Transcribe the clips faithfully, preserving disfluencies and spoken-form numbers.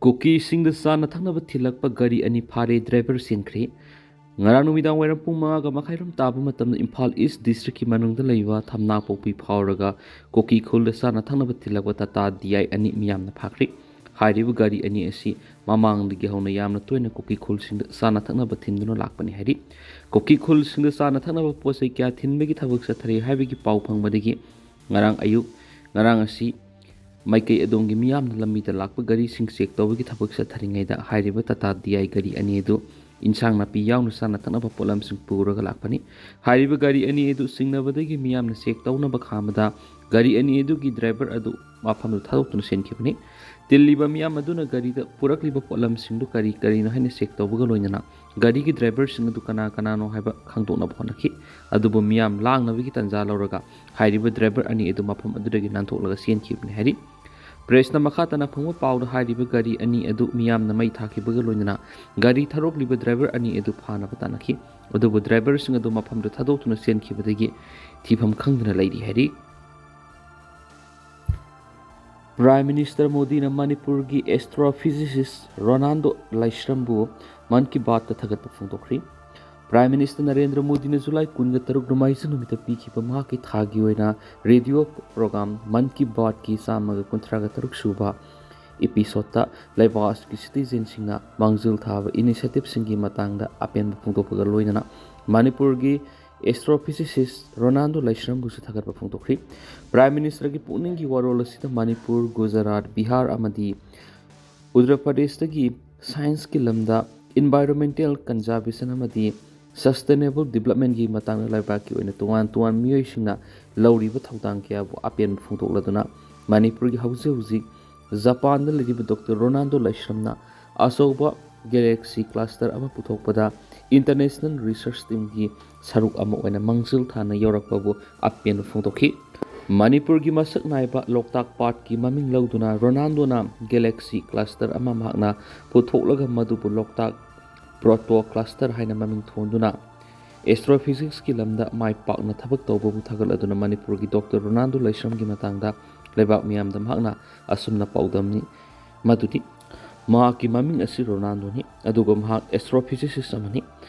ꯀꯨꯀꯤꯁꯤꯡꯗ ꯆꯥꯅ ꯊꯛꯅꯕ ꯊꯤꯜꯂꯛꯄ ꯒꯥꯔꯤ ꯑꯅꯤ ꯐꯥꯔꯦ, ꯗ꯭ꯔꯥꯏꯚꯔ ꯆꯦꯟꯈ꯭ꯔꯦ꯫ ꯉꯔꯥꯡ ꯅꯨꯃꯤꯗꯥꯡ ꯋꯥꯏꯔꯝ ꯄꯨꯡ ꯃꯉꯥꯒ ꯃꯈꯥꯏ ꯔꯣꯝ ꯇꯥꯕ ꯃꯇꯝꯗ ꯏꯝꯐꯥꯜ ꯏꯁ ꯗꯤꯁꯇ꯭ꯔꯤꯛꯀꯤ ꯃꯅꯨꯡꯗ ꯂꯩꯕ ꯊꯝꯅꯥꯄꯣꯛꯄꯤ ꯐꯥꯎꯔꯒ ꯀꯨꯀꯤ ꯈꯨꯜꯗ ꯆꯥꯅ ꯊꯛꯅꯕ ꯊꯤꯜꯂꯛꯄ ꯇꯥꯇꯥ ꯗꯤ ꯑꯥꯏ ꯑꯅꯤ ꯃꯤꯌꯥꯝꯅ ꯐꯥꯈ꯭ꯔꯦ꯫ ꯍꯥꯏꯔꯤꯕ ꯒꯥꯔꯤ ꯑꯅꯤ ꯑꯁꯤ ꯃꯃꯥꯡꯗꯒꯤ ꯍꯧꯅ ꯌꯥꯝꯅ ꯇꯣꯏꯅ ꯀꯨꯀꯤ ꯈꯨꯜꯁꯤꯡꯗ ꯆꯥꯅ ꯊꯛꯅꯕ ꯊꯤꯟꯗꯨꯅ ꯂꯥꯛꯄꯅꯤ ꯍꯥꯏꯔꯤ꯫ ꯀꯨꯀꯤ ꯈꯨꯜꯁꯤꯡꯗ ꯆꯥꯅ ꯊꯛꯅꯕ ꯄꯣꯠ ꯆꯩ ꯀꯌꯥ ꯊꯤꯟꯕꯒꯤ ꯊꯕꯛ ꯆꯠꯊꯔꯤ ꯍꯥꯏꯕꯒꯤ ꯄꯥꯎ ꯐꯪꯕꯗꯒꯤ ꯉꯔꯥꯡ ꯑꯌꯨꯛ, ꯉꯔꯥꯡ ꯑꯁꯤ ꯃꯥꯏꯀꯩ ꯑꯗꯣꯝꯒꯤ ꯃꯤꯌꯥꯝꯅ ꯂꯝꯕꯤꯗ ꯂꯥꯛꯄ ꯒꯥꯔꯤꯁꯤꯡ ꯆꯦꯛ ꯇꯧꯕꯒꯤ ꯊꯕꯛ ꯆꯠꯊꯔꯤꯉꯩꯗ ꯍꯥꯏꯔꯤꯕ ꯇꯥꯇꯥ ꯗꯤ ꯑꯥꯏ ꯒꯥꯔꯤ ꯑꯅꯤ ꯑꯗꯨ ꯏꯟꯁꯥꯡ ꯅꯥꯄꯤ ꯌꯥꯎꯅ ꯆꯥꯅ ꯊꯛꯅꯕ ꯄꯣꯠꯂꯝꯁꯤꯡ ꯄꯨꯔꯒ ꯂꯥꯛꯄꯅꯤ꯫ ꯍꯥꯏꯔꯤꯕ ꯒꯥꯔꯤ ꯑꯅꯤ ꯑꯗꯨ ꯆꯤꯡꯅꯕꯗꯒꯤ ꯃꯤꯌꯥꯝꯅ ꯆꯦꯛ ꯇꯧꯅꯕ ꯈꯥꯝꯕꯗ ꯒꯥꯔꯤ ꯑꯅꯤ ꯑꯗꯨꯒꯤ ꯗ꯭ꯔꯥꯏꯚꯔ ꯑꯗꯨ ꯃꯐꯝꯗꯨ ꯊꯥꯗꯣꯛꯇꯨꯅ ꯆꯦꯟꯈꯤꯕꯅꯤ꯫ ꯇꯤꯜꯂꯤꯕ ꯃꯤꯌꯥꯝ ꯑꯗꯨꯅ ꯒꯥꯔꯤꯗ ꯄꯨꯔꯛꯂꯤꯕ ꯄꯣꯠꯂꯝꯁꯤꯡꯗꯨ ꯀꯔꯤ ꯀꯔꯤꯅꯣ ꯍꯥꯏꯅ ꯆꯦꯛ ꯇꯧꯕꯒ ꯂꯣꯏꯅꯅ ꯒꯥꯔꯤꯒꯤ ꯗ꯭ꯔꯥꯏꯚꯔꯁꯤꯡ ꯑꯗꯨ ꯀꯅꯥ ꯀꯅꯥꯅꯣ ꯍꯥꯏꯕ ꯈꯪꯗꯣꯛꯅꯕ ꯍꯣꯠꯅꯈꯤ꯫ ꯑꯗꯨꯕꯨ ꯃꯤꯌꯥꯝ ꯂꯥꯡꯅꯕꯒꯤ ꯇꯥꯟꯖꯥ ꯂꯧꯔꯒ ꯍꯥꯏꯔꯤꯕ ꯗ꯭ꯔꯥꯏꯚꯔ ꯑꯅꯤ ꯑꯗꯨ ꯃꯐꯝ ꯑꯗꯨꯗꯒꯤ ꯅꯥꯟꯊꯣꯛꯂꯒ ꯆꯦꯟꯈꯤꯕꯅꯤ ꯍꯥꯏꯔꯤ꯫ ꯄ꯭ꯔꯦꯁꯅ ꯃꯈꯥ ꯇꯥꯅ ꯐꯪꯕ ꯄꯥꯎꯗ ꯍꯥꯏꯔꯤꯕ ꯒꯥꯔꯤ ꯑꯅꯤ ꯑꯗꯨ ꯃꯤꯌꯥꯝꯅ ꯃꯩ ꯊꯥꯈꯤꯕꯒ ꯂꯣꯏꯅꯅ ꯒꯥꯔꯤ ꯊꯧꯔꯛꯂꯤꯕ ꯗ꯭ꯔꯥꯏꯚꯔ ꯑꯅꯤ ꯑꯗꯨ ꯐꯥꯅꯕ ꯇꯥꯟꯅꯈꯤ꯫ ꯑꯗꯨꯕꯨ ꯗ꯭ꯔꯥꯏꯚꯔꯁꯤꯡ ꯑꯗꯨ ꯃꯐꯝꯗꯨ ꯊꯥꯗꯣꯛꯇꯨꯅ ꯆꯦꯟꯈꯤꯕꯗꯒꯤ ꯊꯤꯐꯝ ꯈꯪꯗꯅ ꯂꯩꯔꯤ ꯍꯥꯏꯔꯤ꯫ ꯄ꯭ꯔꯥꯏꯝ ꯃꯤꯅꯤꯁꯇꯔ ꯃꯣꯗꯤꯅ ꯃꯅꯤꯄꯨꯔꯒꯤ ꯑꯦꯁꯇ꯭ꯔꯣꯐꯤꯖꯤꯁꯤꯁ ꯔꯣꯅꯥꯜꯗꯣ ꯂꯥꯏꯁ꯭ꯔꯝꯕꯨ ꯃꯟ ꯀꯤ ꯕꯥꯠꯇ ꯊꯥꯒꯠꯄ ꯐꯣꯡꯗꯣꯛꯈ꯭ꯔꯤ꯫ ꯄ꯭ꯔꯥꯏꯝ ꯃꯤꯅꯤꯁꯇꯔ ꯅꯔꯦꯟꯗ꯭ꯔ ꯃꯣꯗꯤꯅ ꯖꯨꯂꯥꯏ ꯀꯨꯟꯒ ꯇꯔꯨꯛ ꯅꯣꯡꯃꯥꯏꯖꯤꯡ ꯅꯨꯃꯤꯠꯇ ꯄꯤꯈꯤꯕ ꯃꯍꯥꯛꯀꯤ ꯊꯥꯒꯤ ꯑꯣꯏꯅ ꯔꯦꯗꯤꯑꯣ ꯄ꯭ꯔꯣꯒ꯭ꯔꯥꯝ ꯃꯟ ꯀꯤ ꯕꯥꯠꯀꯤ ꯆꯥꯝꯃꯒ ꯀꯨꯟꯊ꯭ꯔꯥꯒ ꯇꯔꯨꯛ ꯁꯨꯕ ꯏꯄꯤꯁꯣꯗꯇ ꯂꯩꯕꯥꯛ ꯑꯁꯤꯒꯤ ꯁꯤꯇꯤꯖꯦꯟꯁꯤꯡꯅ ꯃꯥꯡꯖꯤꯜ ꯊꯥꯕ ꯏꯅꯤꯁꯤꯌꯦꯇꯤꯚꯁꯤꯡꯒꯤ ꯃꯇꯥꯡꯗ ꯑꯄꯦꯟꯕ ꯐꯣꯡꯗꯣꯛꯄꯒ ꯂꯣꯏꯅꯅ ꯃꯅꯤꯄꯨꯔꯒꯤ ꯑꯦꯁꯇ꯭ꯔꯣꯐꯤꯖꯤꯁꯤꯁ ꯔꯣꯅꯥꯜꯗꯣ ꯂꯥꯏꯁ꯭ꯔꯝꯕꯨꯁꯨ ꯊꯥꯒꯠꯄ ꯐꯣꯡꯗꯣꯛꯈ꯭ꯔꯤ꯫ ꯄ꯭ꯔꯥꯏꯝ ꯃꯤꯅꯤꯁꯇꯔꯒꯤ ꯄꯨꯛꯅꯤꯡꯒꯤ ꯋꯥꯔꯣꯜ ꯑꯁꯤꯗ ꯃꯅꯤꯄꯨꯔ, ꯒꯨꯖꯔꯥꯠ, ꯕꯤꯍꯥꯔ ꯑꯃꯗꯤ ꯎꯠꯇꯔ ꯄ꯭ꯔꯗꯦꯁꯇꯒꯤ ꯁꯥꯏꯟꯁꯀꯤ ꯂꯝꯗ, ꯏꯟꯚꯥꯏꯔꯣꯟꯃꯦꯟꯇꯦꯜ ꯀꯟꯖꯥꯔꯕꯦꯁꯟ ꯑꯃꯗꯤ ꯁꯁꯇꯦꯅꯦꯕꯜ ꯗꯤꯕꯂꯞꯃꯦꯟꯒꯤ ꯃꯇꯥꯡꯗ ꯂꯩꯕꯥꯛꯀꯤ ꯑꯣꯏꯅ ꯇꯣꯉꯥꯟ ꯇꯣꯉꯥꯟꯕ ꯃꯤꯑꯣꯏꯁꯤꯡꯅ ꯂꯧꯔꯤꯕ ꯊꯧꯗꯥꯡ ꯀꯌꯥꯕꯨ ꯑꯄꯦꯟꯕ ꯐꯣꯡꯗꯣꯛꯂꯗꯨꯅ ꯃꯅꯤꯄꯨꯔꯒꯤ ꯍꯧꯖꯤꯛ ꯍꯧꯖꯤꯛ ꯖꯄꯥꯟꯗ ꯂꯩꯔꯤꯕ ꯗꯣꯛꯇꯔ ꯔꯣꯅꯥꯜꯗꯣ ꯂꯥꯏꯁ꯭ꯔꯝꯅ ꯑꯆꯧꯕ ꯒꯦꯂꯦꯛꯁꯤ ꯀ꯭ꯂꯁꯇꯔ ꯑꯃ ꯄꯨꯊꯣꯛꯄꯗ ꯏꯟꯇꯔꯅꯦꯁꯅꯦꯜ ꯔꯤꯁꯔꯆ ꯇꯤꯝꯒꯤ ꯁꯔꯨꯛ ꯑꯃ ꯑꯣꯏꯅ ꯃꯥꯡꯖꯤꯜ ꯊꯥꯅ ꯌꯧꯔꯛꯄꯕꯨ ꯑꯄꯦꯟꯕ ꯐꯣꯡꯗꯣꯛꯈꯤ꯫ ꯃꯅꯤꯄꯨꯔꯒꯤ ꯃꯁꯛ ꯅꯥꯏꯕ ꯂꯣꯛꯇꯥꯛ ꯄꯥꯠꯀꯤ ꯃꯃꯤꯡ ꯂꯧꯗꯨꯅ ꯔꯣꯅꯥꯜꯗꯣꯅ ꯒꯦꯂꯦꯛꯁꯤ ꯀ꯭ꯂꯁꯇꯔ ꯑꯃ ꯃꯍꯥꯛꯅ ꯄꯨꯊꯣꯛꯂꯒ ꯃꯗꯨꯕꯨ ꯂꯣꯛꯇꯥꯛ ꯄ꯭ꯔꯣꯇꯣ ꯀ꯭ꯂꯁꯇꯔ ꯍꯥꯏꯅ ꯃꯃꯤꯡ ꯊꯣꯟꯗꯨꯅ ꯑꯦꯁꯇ꯭ꯔꯣꯐꯤꯖꯤꯛꯁꯀꯤ ꯂꯝꯗ ꯃꯥꯏ ꯄꯥꯛꯅ ꯊꯕꯛ ꯇꯧꯕꯕꯨ ꯊꯥꯒꯠꯂꯗꯨꯅ ꯃꯅꯤꯄꯨꯔꯒꯤ ꯗꯣꯛꯇꯔ ꯔꯣꯅꯥꯜꯗꯣ ꯂꯥꯏꯁ꯭ꯔꯝꯒꯤ ꯃꯇꯥꯡꯗ ꯂꯩꯕꯥꯛ ꯃꯤꯌꯥꯝꯗ ꯃꯍꯥꯛꯅ ꯑꯁꯨꯝꯅ ꯄꯥꯎꯗꯝꯃꯤ꯫ ꯃꯗꯨꯗꯤ ꯃꯍꯥꯛꯀꯤ ꯃꯃꯤꯡ ꯑꯁꯤ ꯔꯣꯅꯥꯜꯗꯣꯅꯤ, ꯑꯗꯨꯒ ꯃꯍꯥꯛ ꯑꯦꯁꯇ꯭ꯔꯣꯐꯤꯖꯤꯁꯤꯁ ꯑꯃꯅꯤ꯫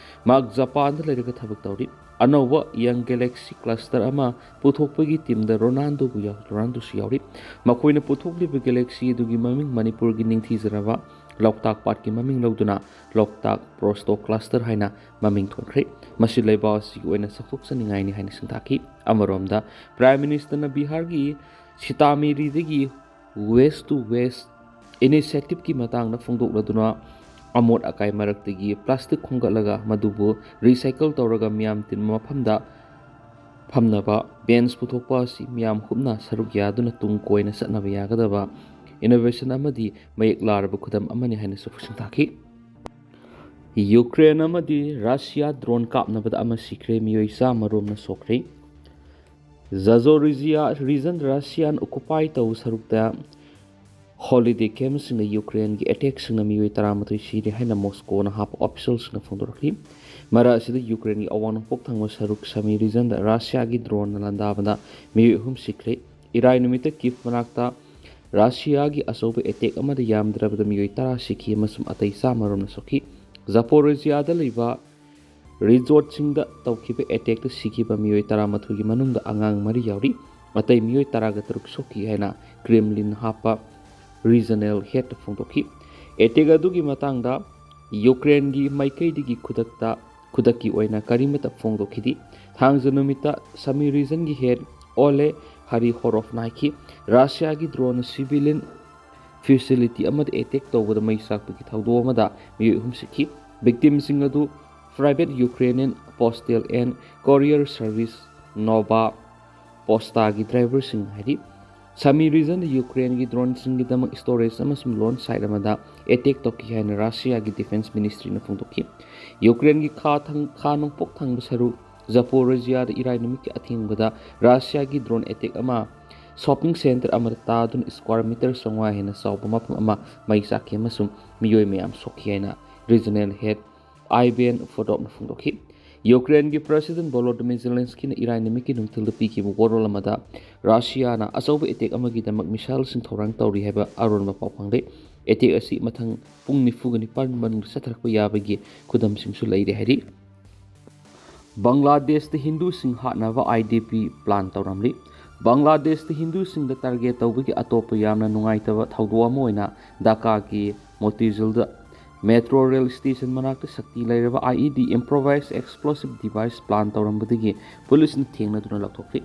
ꯃꯍꯥꯛ ꯖꯄꯥꯟꯗ ꯂꯩꯔꯒ ꯊꯕꯛ ꯇꯧꯔꯤ꯫ ꯑꯅꯧꯕ ꯌꯪ ꯒꯦꯂꯦꯛꯁꯤ ꯀ꯭ꯂꯁꯇꯔ ꯑꯃ ꯄꯨꯊꯣꯛꯄꯒꯤ ꯇꯤꯝꯗ ꯔꯣꯅꯥꯜꯗꯣꯕꯨ ꯌꯥꯎ-, ꯔꯣꯅꯥꯜꯗꯣꯁꯨ ꯌꯥꯎꯔꯤ꯫ ꯃꯈꯣꯏꯅ ꯄꯨꯊꯣꯛꯂꯤꯕ ꯒꯦꯂꯦꯛꯁꯤ ꯑꯗꯨꯒꯤ ꯃꯃꯤꯡ ꯃꯅꯤꯄꯨꯔꯒꯤ ꯅꯤꯡꯊꯤꯖꯔꯕ ꯂꯣꯛꯇꯥꯛ ꯄꯥꯠꯀꯤ ꯃꯃꯤꯡ ꯂꯧꯗꯨꯅ ꯂꯣꯛꯇꯥꯛ ꯄ꯭ꯔꯣꯁꯇꯣ ꯀ꯭ꯂꯁꯇꯔ ꯍꯥꯏꯅ ꯃꯃꯤꯡ ꯊꯣꯟꯈ꯭ꯔꯦ꯫ ꯃꯁꯤ ꯂꯩꯕꯥꯛ ꯑꯁꯤꯒꯤ ꯑꯣꯏꯅ ꯆꯥꯎꯊꯣꯛꯆꯅꯤꯡꯉꯥꯏꯅꯤ ꯍꯥꯏꯅ ꯁꯤꯟꯊꯥꯈꯤ꯫ ꯑꯃꯔꯣꯝꯗ, ꯄ꯭ꯔꯥꯏꯝ ꯃꯤꯅꯤꯁꯇꯔꯅ ꯕꯤꯍꯥꯔꯒꯤ ꯁꯤꯇꯥꯃꯤꯔꯤꯗꯒꯤ ꯋꯦꯁ ꯇꯨ ꯋꯦꯁ ꯏꯅꯤꯁꯤꯌꯦꯇꯤꯚꯀꯤ ꯃꯇꯥꯡꯗ ꯐꯣꯡꯗꯣꯛꯂꯗꯨꯅ, ꯑꯃꯣꯠ ꯑꯀꯥꯏ ꯃꯔꯛꯇꯒꯤ ꯄ꯭ꯂꯥꯁꯇꯤꯛ ꯈꯣꯝꯒꯠꯂꯒ ꯃꯗꯨꯕꯨ ꯔꯤꯁꯥꯏꯀꯜ ꯇꯧꯔꯒ ꯃꯤꯌꯥꯝ ꯇꯤꯟꯕ ꯃꯐꯝꯗ ꯐꯝꯅꯕ ꯕꯦꯟꯁ ꯄꯨꯊꯣꯛꯄ ꯑꯁꯤ ꯃꯤꯌꯥꯝ ꯍꯨꯞꯅ ꯁꯔꯨꯛ ꯌꯥꯗꯨꯅ ꯇꯨꯡ ꯀꯣꯏꯅ ꯆꯠꯅꯕ ꯌꯥꯒꯗꯕ ꯏꯅꯣꯚꯦꯁꯟ ꯑꯃꯗꯤ ꯃꯌꯦꯛ ꯂꯥꯔꯕ ꯈꯨꯗꯝ ꯑꯃꯅꯤ ꯍꯥꯏꯅꯁꯨ ꯁꯤꯟꯊꯥꯈꯤ꯫ ꯌꯨꯀ꯭ꯔꯦꯟ ꯑꯃꯗꯤ ꯔꯁꯤꯌꯥ ꯗ꯭ꯔꯣꯟ ꯀꯥꯞꯅꯕꯗ ꯑꯃ ꯁꯤꯈ꯭ꯔꯦ, ꯃꯤꯑꯣꯏ ꯆꯥꯝꯃ ꯔꯣꯝꯅ ꯁꯣꯛꯈ꯭ꯔꯦ꯫ ꯖꯥꯖꯣꯔꯤꯖꯤꯌꯥ ꯔꯤꯖꯟ ꯔꯁꯤꯌꯥꯟ ꯑꯣꯀꯨꯄꯥꯏ ꯇꯧꯕ ꯁꯔꯨꯛꯇ ꯍꯣꯂꯤꯗꯦ ꯀꯦꯝꯞꯁꯤꯡꯅ ꯌꯨꯀ꯭ꯔꯦꯟꯒꯤ ꯑꯦꯇꯦꯛꯁꯤꯡꯅ ꯃꯤꯑꯣꯏ ꯇꯔꯥꯃꯥꯊꯣꯏ ꯁꯤꯔꯦ ꯍꯥꯏꯅ ꯃꯣꯁꯀꯣꯅ ꯍꯥꯞꯄ ꯑꯣꯐꯤꯁꯤꯌꯦꯜꯁꯤꯡꯅ ꯐꯣꯡꯗꯣꯔꯛꯂꯤ꯫ ꯃꯔꯛ ꯑꯁꯤꯗ ꯌꯨꯀ꯭ꯔꯦꯟꯒꯤ ꯑꯋꯥꯡ ꯅꯣꯡꯄꯣꯛ ꯊꯪꯕ ꯁꯔꯨꯛ ꯁꯃꯤ ꯔꯤꯖꯟꯗ ꯔꯁꯤꯌꯥꯒꯤ ꯗ꯭ꯔꯣꯟꯅ ꯂꯥꯟꯗꯥꯕꯗ ꯃꯤꯑꯣꯏ ꯑꯍꯨꯝ ꯁꯤꯈ꯭ꯔꯦ꯫ ꯏꯔꯥꯏ ꯅꯨꯃꯤꯠꯇ ꯀꯤꯞ ꯃꯅꯥꯛꯇ ꯔꯁꯤꯌꯥꯒꯤ ꯑꯆꯧꯕ ꯑꯦꯇꯦꯛ ꯑꯃꯗ ꯌꯥꯝꯗ꯭ꯔꯕꯗ ꯃꯤꯑꯣꯏ ꯇꯔꯥ ꯁꯤꯈꯤ ꯑꯃꯁꯨꯡ ꯑꯇꯩ ꯆꯥꯝꯃ ꯔꯣꯝꯅ ꯁꯣꯛꯈꯤ꯫ ꯖꯥꯄꯣꯔꯤꯖꯤꯌꯥꯗ ꯂꯩꯕ ꯔꯤꯖꯣꯔꯠꯁꯤꯡꯗ ꯇꯧꯈꯤꯕ ꯑꯦꯇꯦꯛꯇ ꯁꯤꯈꯤꯕ ꯃꯤꯑꯣꯏ ꯇꯔꯥꯃꯥꯊꯣꯏꯒꯤ ꯃꯅꯨꯡꯗ ꯑꯉꯥꯡ ꯃꯔꯤ ꯌꯥꯎꯔꯤ꯫ ꯑꯇꯩ ꯃꯤꯑꯣꯏ ꯇꯔꯥꯒ ꯇꯔꯨꯛ ꯁꯣꯛꯈꯤ ꯍꯥꯏꯅ ꯀ꯭ꯔꯦꯝꯂꯤꯟ ꯍꯥꯞꯄ ꯔꯤꯖꯅꯦꯜ ꯍꯦꯗ ꯐꯣꯡꯗꯣꯛꯈꯤ꯫ ꯑꯦꯇꯦꯛ ꯑꯗꯨꯒꯤ ꯃꯇꯥꯡꯗ ꯌꯨꯀ꯭ꯔꯦꯟꯒꯤ ꯃꯥꯏꯀꯩꯗꯒꯤ ꯈꯨꯗꯛꯇ, ꯈꯨꯗꯛꯀꯤ ꯑꯣꯏꯅ ꯀꯔꯤꯃꯠꯇ ꯐꯣꯡꯗꯣꯛꯈꯤꯗꯦ꯫ ꯊꯥꯡꯖ ꯅꯨꯃꯤꯠꯇ ꯁꯃꯤ ꯔꯤꯖꯟꯒꯤ ꯍꯦꯗ ꯑꯣꯂꯦ ꯍꯔꯤ ꯍꯣꯔꯣꯐꯅ ꯍꯥꯏꯈꯤ, ꯔꯁꯤꯌꯥꯒꯤ ꯗ꯭ꯔꯣꯟꯅ ꯁꯤꯚꯤꯂꯤꯌꯟ ꯐꯦꯁꯤꯂꯤꯇꯤ ꯑꯃꯗ ꯑꯦꯇꯦꯛ ꯇꯧꯕꯗ ꯃꯩ ꯆꯥꯛꯄꯒꯤ ꯊꯧꯗꯣꯛ ꯑꯃꯗ ꯃꯤꯑꯣꯏ ꯑꯍꯨꯝ ꯁꯤꯈꯤ꯫ ꯚꯤꯛꯇꯤꯝꯁꯤꯡ ꯑꯗꯨ private Ukrainian postal and courier service Nova ꯄꯣꯁꯇꯥꯒꯤ ꯗ꯭ꯔꯥꯏꯚꯔꯁꯤꯡ ꯍꯥꯏꯔꯤ꯫ ꯁꯃꯤ ꯔꯤꯖꯟꯗ ꯌꯨꯀ꯭ꯔꯦꯟꯒꯤ ꯗ꯭ꯔꯣꯟꯁꯤꯡꯒꯤꯗꯃꯛ ꯁ꯭ꯇꯣꯔꯦꯖ ꯑꯃꯁꯨꯡ ꯂꯣꯟ ꯁꯥꯏꯠ ꯑꯃꯗ ꯑꯦꯇꯦꯛ ꯇꯧꯈꯤ ꯍꯥꯏꯅ ꯔꯁꯤꯌꯥꯒꯤ ꯗꯤꯐꯦꯟꯁ ꯃꯤꯅꯤꯁꯇ꯭ꯔꯤꯅ ꯐꯣꯡꯗꯣꯛꯈꯤ꯫ ꯌꯨꯀ꯭ꯔꯦꯟꯒꯤ ꯈꯥ ꯊꯪ-, ꯈꯥ ꯅꯣꯡꯄꯣꯛ ꯊꯪꯕ ꯁꯔꯨꯛ ꯖꯄꯣꯔꯤꯖꯤꯌꯥꯗ ꯏꯔꯥꯏ ꯅꯨꯃꯤꯠꯀꯤ ꯑꯊꯦꯡꯕꯗ ꯔꯁꯤꯌꯥꯒꯤ ꯗ꯭ꯔꯣꯟ ꯑꯦꯇꯦꯛ ꯑꯃ ꯁꯣꯞꯄꯤꯡ ꯁꯦꯟꯇꯔ ꯑꯃꯗ ꯇꯥꯗꯨꯅ ꯁ꯭ꯀ꯭ꯋꯥꯔ ꯃꯤꯇꯔ ꯆꯥꯝꯃꯉꯥ ꯍꯦꯟꯅ ꯆꯥꯎꯕ ꯃꯐꯝ ꯑꯃ ꯃꯩ ꯆꯥꯛꯈꯤ ꯑꯃꯁꯨꯡ ꯃꯤꯑꯣꯏ ꯃꯌꯥꯝ ꯁꯣꯛꯈꯤ ꯍꯥꯏꯅ ꯔꯤꯖꯅꯦꯜ ꯍꯦꯗ ꯑꯥꯏꯕꯦꯟ ꯐꯣꯗꯣꯞꯅ ꯐꯣꯡꯗꯣꯛꯈꯤ꯫ ꯌꯨꯀ꯭ꯔꯦꯟꯒꯤ ꯄ꯭ꯔꯦꯁꯤꯗꯦꯟ ꯚꯣꯂꯣꯗꯤꯃꯤꯔ ꯖꯦꯂꯦꯟꯁꯀꯤꯅ ꯏꯔꯥꯏ ꯅꯨꯃꯤꯠꯀꯤ ꯅꯨꯡꯊꯤꯜꯗ ꯄꯤꯈꯤꯕ ꯋꯥꯔꯣꯜ ꯑꯃꯗ ꯔꯁꯤꯌꯥꯅ ꯑꯆꯧꯕ ꯑꯦꯇꯦꯛ ꯑꯃꯒꯤꯗꯃꯛ ꯃꯤꯁꯥꯏꯜꯁꯤꯡ ꯊꯧꯔꯥꯡ ꯇꯧꯔꯤ ꯍꯥꯏꯕ ꯑꯔꯣꯟꯕ ꯄꯥꯎ ꯐꯪꯂꯦ꯫ ꯑꯦꯇꯦꯛ ꯑꯁꯤ ꯃꯊꯪ ꯄꯨꯡ ꯅꯤꯐꯨꯒ ꯅꯤꯄꯥꯟ ꯃꯅꯨꯡꯗ ꯆꯠꯊꯔꯛꯄ ꯌꯥꯕꯒꯤ ꯈꯨꯗꯝꯁꯤꯡꯁꯨ ꯂꯩꯔꯦ ꯍꯥꯏꯔꯤ꯫ ꯕꯪꯒ꯭ꯂꯥꯗꯦꯁꯇ ꯍꯤꯟꯗꯨꯁꯤꯡ ꯍꯥꯠꯅꯕ I D P plan ꯇꯧꯔꯝꯂꯤ꯫ ꯕꯪꯒ꯭ꯂꯥꯗꯦꯁꯇ ꯍꯤꯟꯗꯨꯁꯤꯡꯗ target ꯇꯧꯕꯒꯤ ꯑꯇꯣꯞꯄ ꯌꯥꯝꯅ ꯅꯨꯡꯉꯥꯏꯇꯕ ꯊꯧꯗꯣꯛ ꯑꯃ ꯑꯣꯏꯅ ꯙꯥꯀꯥꯒꯤ ꯃꯣꯇꯤꯖꯤꯜꯗ ꯃꯦꯇ꯭ꯔꯣ ꯔꯦꯜ ꯁ꯭ꯇꯦꯁꯟ ꯃꯅꯥꯛꯇ ꯁꯛꯇꯤ ꯂꯩꯔꯕ ꯑꯥꯏ ꯏ ꯗꯤ ꯏꯝꯄ꯭ꯔꯣꯚꯥꯏꯁ ꯑꯦꯛꯁꯄ꯭ꯂꯣꯁꯤꯚ ꯗꯤꯚꯥꯏꯁ ꯄ꯭ꯂꯥꯟ ꯇꯧꯔꯝꯕꯗꯒꯤ ꯄꯨꯂꯤꯁꯅ ꯊꯦꯡꯅꯗꯨꯅ ꯂꯧꯊꯣꯛꯈꯤ꯫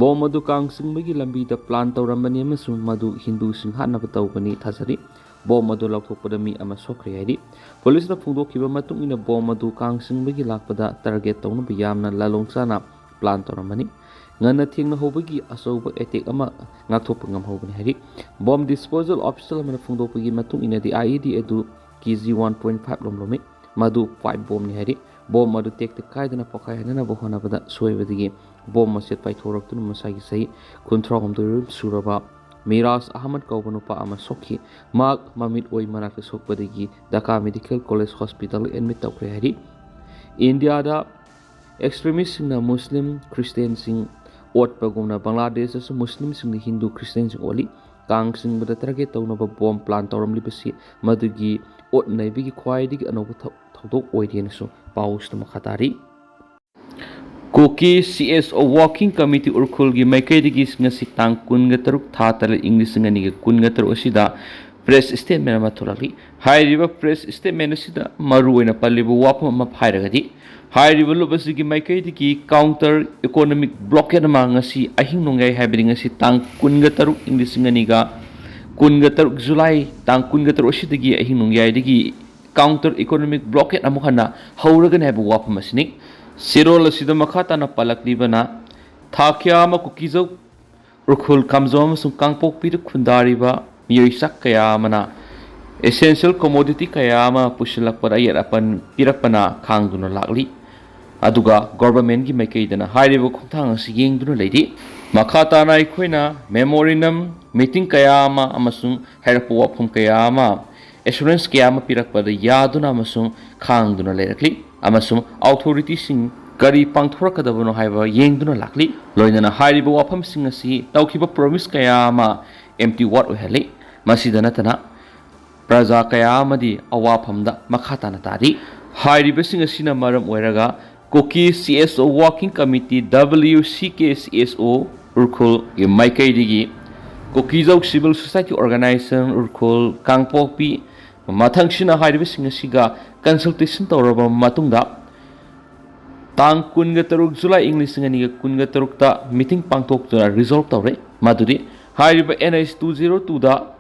ꯕꯣꯝ ꯑꯗꯨ ꯀꯥꯡ ꯆꯤꯡꯕꯒꯤ ꯂꯝꯕꯤꯗ ꯄ꯭ꯂꯥꯟ ꯇꯧꯔꯝꯕꯅꯤ ꯑꯃꯁꯨꯡ ꯃꯗꯨ ꯍꯤꯟꯗꯨꯁꯤꯡ ꯍꯥꯠꯅꯕ ꯇꯧꯕꯅꯤ ꯊꯥꯖꯔꯤ꯫ ꯕꯣꯝ ꯑꯗꯨ ꯂꯧꯊꯣꯛꯄꯗ ꯃꯤ ꯑꯃ ꯁꯣꯛꯈ꯭ꯔꯦ ꯍꯥꯏꯔꯤ꯫ ꯄꯨꯂꯤꯁꯅ ꯐꯣꯡꯗꯣꯛꯈꯤꯕ ꯃꯇꯨꯡ ꯏꯟꯅ ꯕꯣꯝ ꯑꯗꯨ ꯀꯥꯡ ꯆꯤꯡꯕꯒꯤ ꯂꯥꯛꯄꯗ ꯇꯥꯔꯒꯦꯠ ꯇꯧꯅꯕ ꯌꯥꯝꯅ ꯂꯥꯂꯣꯡ ꯆꯥꯅ ꯄ꯭ꯂꯥꯟ ꯇꯧꯔꯝꯕꯅꯤ꯫ ꯉꯟꯅ ꯊꯦꯡꯅ ꯍꯧꯕꯒꯤ ꯑꯆꯧꯕ ꯑꯦꯇꯦꯛ ꯑꯃ ꯉꯥꯛꯊꯣꯛꯄ ꯉꯝꯍꯧꯕꯅꯤ ꯍꯥꯏꯔꯤ꯫ ꯕꯣꯝ ꯗꯤꯁꯄꯣꯖꯦꯜ ꯑꯣꯐꯤꯁꯤꯌꯦꯜ ꯑꯃꯅ ꯐꯣꯡꯗꯣꯛꯄꯒꯤ ꯃꯇꯨꯡ ꯏꯟꯅꯗꯤ ꯑꯥꯏ ꯏ ꯗꯤ ꯑꯗꯨ ꯀꯦ ꯖꯤ ꯋꯥꯟ ꯄꯣꯏꯟ ꯐꯥꯏꯚ ꯂꯣꯝꯂꯝꯃꯤ꯫ ꯃꯗꯨ ꯄꯥꯏꯞ ꯕꯣꯝꯅꯤ ꯍꯥꯏꯔꯤ꯫ ꯕꯣꯝ ꯑꯗꯨ ꯇꯦꯛꯇ ꯀꯥꯏꯗꯅ ꯄꯣꯈꯥꯏꯍꯟꯅꯅꯕ ꯍꯣꯠꯅꯕꯗ ꯁꯣꯏꯕꯗꯒꯤ ꯕꯣꯝ ꯃꯆꯦꯠ ꯄꯥꯏꯊꯣꯔꯛꯇꯨꯅ ꯃꯁꯥꯒꯤ ꯆꯍꯤ ꯀꯨꯟꯊ꯭ꯔꯥ ꯍꯨꯝꯗꯣꯏ ꯁꯨꯔꯕ ꯃꯤꯔꯥꯖ ꯑꯍꯃꯗ ꯀꯧꯕ ꯅꯨꯄꯥ ꯑꯃ ꯁꯣꯛꯈꯤ꯫ ꯃꯍꯥꯛ ꯃꯃꯤꯠ ꯑꯣꯏ ꯃꯅꯥꯛꯇ ꯁꯣꯛꯄꯗꯒꯤ ꯙꯥꯀꯥ ꯃꯦꯗꯤꯀꯦꯜ ꯀꯣꯂꯦꯖ ꯍꯣꯁꯄꯤꯇꯥꯜꯗ ꯑꯦꯗꯃꯤꯠ ꯇꯧꯈ꯭ꯔꯦ ꯍꯥꯏꯔꯤ꯫ ꯏꯟꯗꯤꯌꯥꯗ ꯑꯦꯛꯁꯇ꯭ꯔꯤꯃꯤꯁꯁꯤꯡꯅ ꯃꯨꯁꯂꯤꯝ ꯈ꯭ꯔꯤꯁꯇꯤꯌꯥꯟꯁꯤꯡ ꯑꯣꯠꯄꯒꯨꯝꯅ ꯕꯪꯒ꯭ꯂꯥꯗꯦꯁꯇꯁꯨ ꯃꯨꯁꯂꯤꯝꯁꯤꯡꯅ ꯍꯤꯟꯗꯨ ꯈ꯭ꯔꯤꯁꯇꯤꯌꯥꯟꯁꯤꯡ ꯑꯣꯠꯂꯤ꯫ ꯀꯥꯡ ꯆꯤꯡꯕꯗ ꯇꯥꯔꯒꯦꯠ ꯇꯧꯅꯕ ꯕꯣꯝ ꯄ꯭ꯂꯥꯟ ꯇꯧꯔꯝꯂꯤꯕꯁꯤ ꯃꯗꯨꯒꯤ ꯑꯣꯠ ꯅꯩꯕꯒꯤ ꯈ꯭ꯋꯥꯏꯗꯒꯤ ꯑꯅꯧꯕ ꯊꯧ-, ꯊꯧꯗꯣꯛ ꯑꯣꯏꯔꯦꯅꯁꯨ ꯄꯥꯎꯁꯤꯗ ꯃꯈꯥ ꯇꯥꯔꯤ꯫ ꯀꯨꯀꯤ ꯁꯤ ꯑꯦꯁ ꯑꯣ ꯋꯥꯔꯀꯤꯡ ꯀꯃꯤꯇꯤ ꯎꯔꯈꯨꯜꯒꯤ ꯃꯥꯏꯀꯩꯗꯒꯤ ꯉꯁꯤ ꯇꯥꯡ ꯀꯨꯟꯒ ꯇꯔꯨꯛ ꯊꯥ ꯇꯔꯦꯠ ꯏꯪ ꯂꯤꯁꯤꯡ ꯑꯅꯤꯒ ꯀꯨꯟꯒ ꯇꯔꯨꯛ ꯑꯁꯤꯗ ꯄ꯭ꯔꯦꯁ ꯁ꯭ꯇꯦꯠꯃꯦꯟ ꯑꯃ ꯊꯣꯛꯂꯛꯂꯤ꯫ ꯍꯥꯏꯔꯤꯕ ꯄ꯭ꯔꯦꯁ ꯁ꯭ꯇꯦꯠꯃꯦꯟ ꯑꯁꯤꯗ ꯃꯔꯨꯑꯣꯏꯅ ꯄꯜꯂꯤꯕ ꯋꯥꯐꯝ ꯑꯃ ꯍꯥꯏꯔꯒꯗꯤ, ꯍꯥꯏꯔꯤꯕ ꯂꯨꯞ ꯑꯁꯤꯒꯤ ꯃꯥꯏꯀꯩꯗꯒꯤ ꯀꯥꯎꯟꯇꯔ ꯏꯀꯣꯅꯣꯃꯤꯛ ꯕ꯭ꯂꯣꯀꯦꯠ ꯑꯃ ꯉꯁꯤ ꯑꯍꯤꯡ ꯅꯣꯡꯌꯥꯏ, ꯍꯥꯏꯕꯗꯤ ꯉꯁꯤ ꯇꯥꯡ ꯀꯨꯟꯒ ꯇꯔꯨꯛ ꯏꯪ ꯂꯤꯁꯤꯡ ꯑꯅꯤꯒ ꯀꯨꯟꯒ ꯇꯔꯨꯛ, ꯖꯨꯂꯥꯏ ꯇꯥꯡ ꯀꯨꯟꯒ ꯇꯔꯨꯛ ꯑꯁꯤꯗꯒꯤ ꯑꯍꯤꯡ ꯅꯣꯡꯌꯥꯏꯗꯒꯤ ꯀꯥꯎꯟꯇꯔ ꯏꯀꯣꯅꯣꯃꯤꯛ ꯕ꯭ꯂꯣꯀꯦꯠ ꯑꯃꯨꯛ ꯍꯟꯅ ꯍꯧꯔꯒꯅꯤ ꯍꯥꯏꯕ ꯋꯥꯐꯝ ꯑꯁꯤꯅꯤ꯫ ꯆꯦꯔꯣꯜ ꯑꯁꯤꯗ ꯃꯈꯥ ꯇꯥꯅ ꯄꯜꯂꯛꯂꯤꯕꯅ, ꯊꯥ ꯀꯌꯥ ꯑꯃ ꯀꯨꯀꯤꯖꯧ ꯎꯔꯈꯨꯜ, ꯀꯥꯝꯖꯣꯡ ꯑꯃꯁꯨꯡ ꯀꯥꯡꯄꯣꯛꯄꯤꯗ ꯈꯨꯟꯗꯥꯔꯤꯕ ꯃꯤꯑꯣꯏ ꯆꯥ ꯀꯌꯥ ꯑꯃꯅ essential commodity ꯀꯌꯥ ꯑꯃ ꯄꯨꯁꯤꯜꯂꯛꯄꯗ ꯑꯌꯦꯠ ꯑꯄꯟ ꯄꯤꯔꯛꯄꯅ ꯈꯥꯡꯗꯨꯅ ꯂꯥꯛꯂꯤ꯫ ꯑꯗꯨꯒ ꯒꯣꯚꯔꯟꯃꯦꯟꯠꯀꯤ ꯃꯥꯏꯀꯩꯗꯅ ꯍꯥꯏꯔꯤꯕ ꯈꯣꯡꯊꯥꯡ ꯑꯁꯤ ꯌꯦꯡꯗꯨꯅ ꯂꯩꯔꯤ꯫ ꯃꯈꯥ ꯇꯥꯅ ꯑꯩꯈꯣꯏꯅ memorandum, meeting ꯀꯌꯥ ꯑꯃ ꯑꯃꯁꯨꯡ ꯍꯥꯏꯔꯛꯄ ꯋꯥꯐꯝ ꯀꯌꯥ ꯑꯃ, assurance ꯀꯌꯥ ꯑꯃ ꯄꯤꯔꯛꯄꯗ ꯌꯥꯗꯨꯅ ꯑꯃꯁꯨꯡ ꯈꯥꯡꯗꯨꯅ ꯂꯩꯔꯛꯂꯤ꯫ ꯑꯃꯁꯨꯡ ꯑꯣꯊꯣꯔꯤꯇꯤꯁꯤꯡ ꯀꯔꯤ ꯄꯥꯡꯊꯣꯔꯛꯀꯗꯕꯅꯣ ꯍꯥꯏꯕ ꯌꯦꯡꯗꯨꯅ ꯂꯥꯛꯂꯤ꯫ ꯂꯣꯏꯅꯅ ꯍꯥꯏꯔꯤꯕ ꯋꯥꯐꯝꯁꯤꯡ ꯑꯁꯤ ꯇꯧꯈꯤꯕ ꯄ꯭ꯔꯣꯃꯤꯁ ꯀꯌꯥ ꯑꯃ empty word ꯑꯣꯏꯍꯜꯂꯤ꯫ ꯃꯁꯤꯗ ꯅꯠꯇꯅ, ꯄ꯭ꯔꯖꯥ ꯀꯌꯥ ꯑꯃꯗꯤ ꯑꯋꯥꯐꯝꯗ ꯃꯈꯥ ꯇꯥꯅ ꯇꯥꯔꯤ꯫ ꯍꯥꯏꯔꯤꯕꯁꯤꯡ ꯑꯁꯤꯅ ꯃꯔꯝ ꯑꯣꯏꯔꯒ ꯀꯨꯀꯤ ꯁꯤ ꯑꯦꯁ ꯑꯣ Working Committee, W C K C S O, ꯎꯔꯈꯨꯜꯒꯤ ꯃꯥꯏꯀꯩꯗꯒꯤ ꯀꯨꯀꯤꯖꯧ Civil Society Organization, ꯎꯔꯈꯨꯜ, ꯀꯥꯡꯄꯣꯛꯄꯤ, ꯃꯊꯪꯁꯤꯅ ꯍꯥꯏꯔꯤꯕꯁꯤꯡ ꯑꯁꯤꯒ consultation ꯇꯧꯔꯕ ꯃꯇꯨꯡꯗ ꯇꯥꯡ ꯀꯨꯟꯒ ꯇꯔꯨꯛ July ꯏꯪ ꯂꯤꯁꯤꯡ ꯑꯅꯤꯒ ꯀꯨꯟꯒ ꯇꯔꯨꯛꯇ meeting ꯄꯥꯡꯊꯣꯛꯇꯨꯅ resolve ꯇꯧꯔꯦ꯫ ꯃꯗꯨꯗꯤ ꯍꯥꯏꯔꯤꯕ N H two zero two ꯗ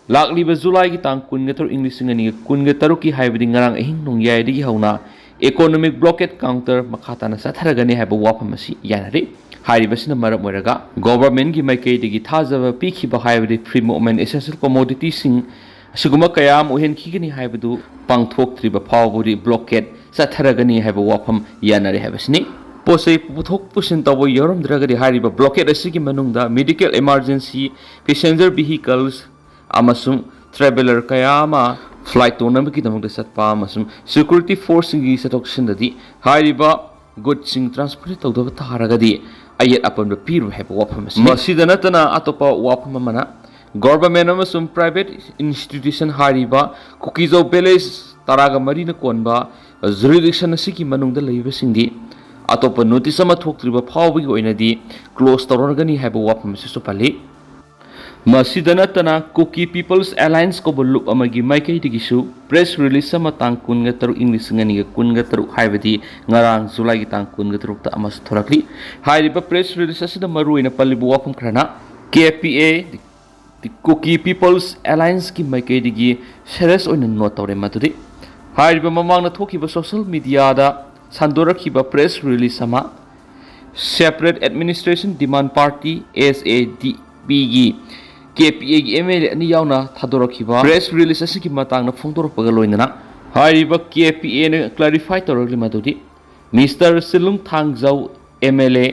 ꯂꯥꯛꯂꯤꯕ Julyꯒꯤ ꯇꯥꯡ ꯀꯨꯟꯒ ꯇꯔꯨꯛ ꯏꯪ ꯂꯤꯁꯤꯡ ꯑꯅꯤꯒ ꯀꯨꯟꯒ ꯇꯔꯨꯛꯀꯤ, ꯍꯥꯏꯕꯗꯤ ꯉꯔꯥꯡ ꯑꯍꯤꯡ ꯅꯣꯡꯌꯥꯏꯗꯒꯤ ꯍꯧꯅ economic blockade counter ꯃꯈꯥ ꯇꯥꯅ ꯆꯠꯊꯔꯒꯅꯤ ꯍꯥꯏꯕ ꯋꯥꯐꯝ ꯑꯁꯤ ꯌꯥꯅꯔꯤ꯫ ꯍꯥꯏꯔꯤꯕꯁꯤꯅ ꯃꯔꯝ ꯑꯣꯏꯔꯒ governmentꯀꯤ ꯃꯥꯏꯀꯩꯗꯒꯤ ꯊꯥꯖꯕ ꯄꯤꯈꯤꯕ, ꯍꯥꯏꯕꯗꯤ free movement essential commoditiesꯁꯤꯡ ꯑꯁꯤꯒꯨꯝꯕ ꯀꯌꯥ ꯑꯃ ꯑꯣꯏꯍꯟꯈꯤꯒꯅꯤ ꯍꯥꯏꯕꯗꯨ ꯄꯥꯡꯊꯣꯛꯇ꯭ꯔꯤꯕ ꯐꯥꯎꯕꯗꯤ blockade ꯆꯠꯊꯔꯒꯅꯤ ꯍꯥꯏꯕ ꯋꯥꯐꯝ ꯌꯥꯅꯔꯦ ꯍꯥꯏꯕꯁꯤꯅꯤ꯫ ꯄꯣꯠ ꯆꯩ ꯄꯨꯊꯣꯛ ꯄꯨꯁꯤꯟ ꯇꯧꯕ ꯌꯥꯎꯔꯝꯗ꯭ꯔꯒꯗꯤ ꯍꯥꯏꯔꯤꯕ blockade ꯑꯁꯤꯒꯤ ꯃꯅꯨꯡꯗ medical emergency, passenger vehicles ꯑꯃꯁꯨꯡ traveller ꯀꯌꯥ ꯑꯃ flight ꯇꯣꯡꯅꯕꯒꯤꯗꯃꯛꯇ ꯆꯠꯄ ꯑꯃꯁꯨꯡ security forceꯁꯤꯡꯒꯤ ꯆꯠꯊꯣꯛ ꯆꯠꯁꯤꯟꯗꯗꯤ ꯍꯥꯏꯔꯤꯕ goodsꯁꯤꯡ transport ꯇꯧꯗꯕ ꯇꯥꯔꯒꯗꯤ ꯑꯌꯦꯠ ꯑꯄꯟꯕ ꯄꯤꯔꯣꯏ ꯍꯥꯏꯕ ꯋꯥꯐꯝ ꯑꯁꯤꯅꯤ꯫ ꯃꯁꯤꯗ ꯅꯠꯇꯅ ꯑꯇꯣꯞꯄ ꯋꯥꯐꯝ ꯑꯃꯅ government ꯑꯃꯁꯨꯡ private institution ꯍꯥꯏꯔꯤꯕ ꯀꯨꯀꯤꯖꯧ village ꯇꯔꯥꯒ ꯃꯔꯤꯅ ꯀꯣꯟꯕ jurisdiction ꯑꯁꯤꯒꯤ ꯃꯅꯨꯡꯗ ꯂꯩꯕꯁꯤꯡꯗꯤ ꯑꯇꯣꯞꯄ notice ꯑꯃ ꯊꯣꯛꯇ꯭ꯔꯤꯕ ꯐꯥꯎꯕꯒꯤ ꯑꯣꯏꯅꯗꯤ close ꯇꯧꯔꯒꯅꯤ ꯍꯥꯏꯕ ꯋꯥꯐꯝ ꯑꯁꯤꯁꯨ ꯄꯜꯂꯤ꯫ ꯃꯁꯤꯗ ꯅꯠꯇꯅ Kuki People's Alliance ꯀꯧꯕ ꯂꯨꯞ ꯑꯃꯒꯤ ꯃꯥꯏꯀꯩꯗꯒꯤꯁꯨ press release ꯑꯃ ꯇꯥꯡ ꯀꯨꯟꯒ ꯇꯔꯨꯛ ꯏꯪ ꯂꯤꯁꯤꯡ ꯑꯅꯤꯒ ꯀꯨꯟꯒ ꯇꯔꯨꯛ, ꯍꯥꯏꯕꯗꯤ ꯉꯔꯥꯡ Julyꯒꯤ ꯇꯥꯡ ꯀꯨꯟꯒ ꯇꯔꯨꯛꯇ ꯑꯃꯁꯨ ꯊꯣꯔꯛꯂꯤ꯫ ꯍꯥꯏꯔꯤꯕ press release ꯑꯁꯤꯗ ꯃꯔꯨꯑꯣꯏꯅ ꯄꯜꯂꯤꯕ ꯋꯥꯐꯝ ꯈꯔꯅ K P A, Kuki People's Allianceꯀꯤ ꯃꯥꯏꯀꯩꯗꯒꯤ serious ꯑꯣꯏꯅ note ꯇꯧꯔꯦ꯫ ꯃꯗꯨꯗꯤ ꯍꯥꯏꯔꯤꯕ ꯃꯃꯥꯡꯗ ꯊꯣꯛꯈꯤꯕ social mediaꯗ ꯁꯟꯗꯣꯔꯛꯈꯤꯕ press release ꯑꯃ Separate Administration Demand Party, S A D P ꯒꯤ K P Aꯒꯤ M L A ꯑꯅꯤ ꯌꯥꯎꯅ ꯊꯥꯗꯣꯔꯛꯈꯤꯕ press release ꯑꯁꯤꯒꯤ ꯃꯇꯥꯡꯗ ꯐꯣꯡꯗꯣꯔꯛꯄꯒ ꯂꯣꯏꯅꯅ ꯍꯥꯏꯔꯤꯕ K P Aꯅ clarify ꯇꯧꯔꯛꯂꯤ ꯃꯗꯨꯗꯤ Mister ꯁꯤꯂꯨꯡ ꯊꯥꯡꯖꯧ, M L A,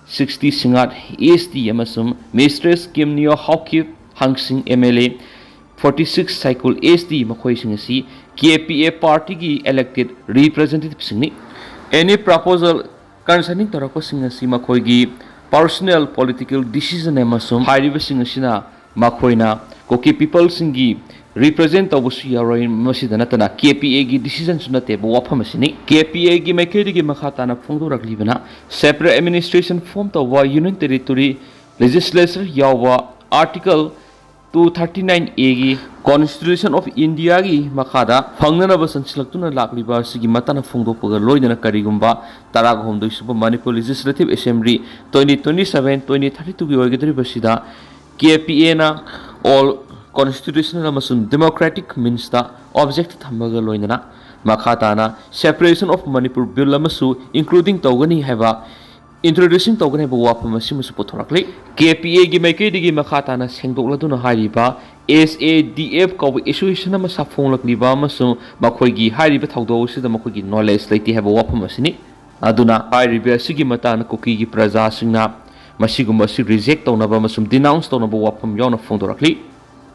sixty Singngat S T, ꯑꯃꯁꯨꯡ Mistress Kimneo Haokip Hangsing, M L A, forty six Saikul S T, ꯃꯈꯣꯏꯁꯤꯡ ꯑꯁꯤ K P A partyꯒꯤ elected representativeꯁꯤꯡꯅꯤ꯫ Any proposal concerning ꯇꯧꯔꯛꯄꯁꯤꯡ ꯑꯁꯤ ꯃꯈꯣꯏꯒꯤ personal political decision ꯑꯃꯁꯨꯡ ꯍꯥꯏꯔꯤꯕꯁꯤꯡ ꯑꯁꯤꯅ ꯃꯈꯣꯏꯅ Kuki peopleꯁꯤꯡꯒꯤ ꯔꯤꯄ꯭ꯔꯖꯦꯟ ꯇꯧꯕꯁꯨ ꯌꯥꯔꯣꯏ꯫ ꯃꯁꯤꯗ ꯅꯠꯇꯅ ꯀꯦ ꯄꯤ ꯑꯦꯒꯤ ꯗꯤꯁꯤꯖꯟꯁꯨ ꯅꯠꯇꯦꯕ ꯋꯥꯐꯝ ꯑꯁꯤꯅꯤ꯫ ꯀꯦ ꯄꯤ ꯑꯦꯒꯤ ꯃꯥꯏꯀꯩꯗꯒꯤ ꯃꯈꯥ ꯇꯥꯅ ꯐꯣꯡꯗꯣꯔꯛꯂꯤꯕꯅ, ꯁꯦꯄꯔꯦꯠ ꯑꯦꯗꯃꯤꯅꯤꯁꯇ꯭ꯔꯦꯁꯟ ꯐꯣꯝ ꯇꯧꯕ ꯌꯨꯅꯤꯌꯟ ꯇꯦꯔꯤꯇꯣꯔꯤ ꯂꯦꯖꯤꯁꯂꯦꯆꯔ ꯌꯥꯎꯕ ꯑꯥꯔꯇꯤꯀꯜ ꯇꯨ ꯊꯥꯔꯇꯤ ꯅꯥꯏꯟ ꯑꯦꯒꯤ ꯀꯣꯟꯁꯇꯤꯇ꯭ꯌꯨꯁꯟ ꯑꯣꯐ ꯏꯟꯗꯤꯌꯥꯒꯤ ꯃꯈꯥꯗ ꯐꯪꯅꯅꯕ ꯆꯪꯁꯤꯜꯂꯛꯇꯨꯅ ꯂꯥꯛꯂꯤꯕ ꯑꯁꯤꯒꯤ ꯃꯇꯥꯡꯗ ꯐꯣꯡꯗꯣꯛꯄꯒ ꯂꯣꯏꯅꯅ ꯀꯔꯤꯒꯨꯝꯕ ꯇꯔꯥꯍꯨꯝꯗꯣꯏ ꯁꯨꯕ Manipur legislative assembly twenty twenty seven twenty thirty ꯇꯨꯒꯤ ꯑꯣꯏꯒꯗꯧꯔꯤꯕꯁꯤꯗ ꯀꯦ ꯄꯤ ꯑꯦꯅ ꯑꯣꯜ ꯀꯣꯟꯁꯇꯤꯇ꯭ꯌꯨꯁꯅꯦꯜ ꯑꯃꯁꯨꯡ ꯗꯦꯃꯣꯀ꯭ꯔꯦꯇꯤꯛ ꯃꯤꯟꯁꯇ ꯑꯣꯕꯖꯦꯛꯇ ꯊꯝꯕꯒ ꯂꯣꯏꯅꯅ ꯃꯈꯥ ꯇꯥꯅ ꯁꯦꯄꯔꯦꯁꯟ ꯑꯣꯐ ꯃꯅꯤꯄꯨꯔ ꯕꯤꯜ ꯑꯃꯁꯨ ꯏꯟꯀ꯭ꯂꯨꯗꯤꯡ ꯇꯧꯒꯅꯤ ꯍꯥꯏꯕ, ꯏꯟꯇ꯭ꯔꯣꯗ꯭ꯌꯨꯁꯤꯡ ꯇꯧꯒꯅꯤ ꯍꯥꯏꯕ ꯋꯥꯐꯝ ꯑꯁꯤꯃꯁꯨ ꯄꯨꯊꯣꯔꯛꯂꯤ꯫ ꯀꯦ ꯄꯤ ꯑꯦꯒꯤ ꯃꯥꯏꯀꯩꯗꯒꯤ ꯃꯈꯥ ꯇꯥꯅ ꯁꯦꯡꯗꯣꯛꯂꯗꯨꯅ ꯍꯥꯏꯔꯤꯕ ꯑꯦꯁ ꯑꯦ ꯗꯤ ꯑꯦꯐ ꯀꯧꯕ ꯑꯦꯁꯣꯁꯤꯌꯦꯁꯟ ꯑꯃ ꯁꯥꯐꯣꯡꯂꯛꯂꯤꯕ ꯑꯃꯁꯨꯡ ꯃꯈꯣꯏꯒꯤ ꯍꯥꯏꯔꯤꯕ ꯊꯧꯗꯣꯛ ꯑꯁꯤꯗ ꯃꯈꯣꯏꯒꯤ ꯅꯣꯂꯦꯖ ꯂꯩꯇꯦ ꯍꯥꯏꯕ ꯋꯥꯐꯝ ꯑꯁꯤꯅꯤ꯫ ꯑꯗꯨꯅ ꯍꯥꯏꯔꯤꯕ ꯑꯁꯤꯒꯤ ꯃꯇꯥꯡꯗ ꯀꯨꯀꯤꯒꯤ ꯄ꯭ꯔꯖꯥꯁꯤꯡꯅ ꯃꯁꯤꯒꯨꯝꯕ ꯑꯁꯤ ꯔꯤꯖꯦꯛ ꯇꯧꯅꯕ ꯑꯃꯁꯨꯡ ꯗꯤꯅꯥꯎꯟꯁ ꯇꯧꯅꯕ ꯋꯥꯐꯝ ꯌꯥꯎꯅ ꯐꯣꯡꯗꯣꯔꯛꯂꯤ꯫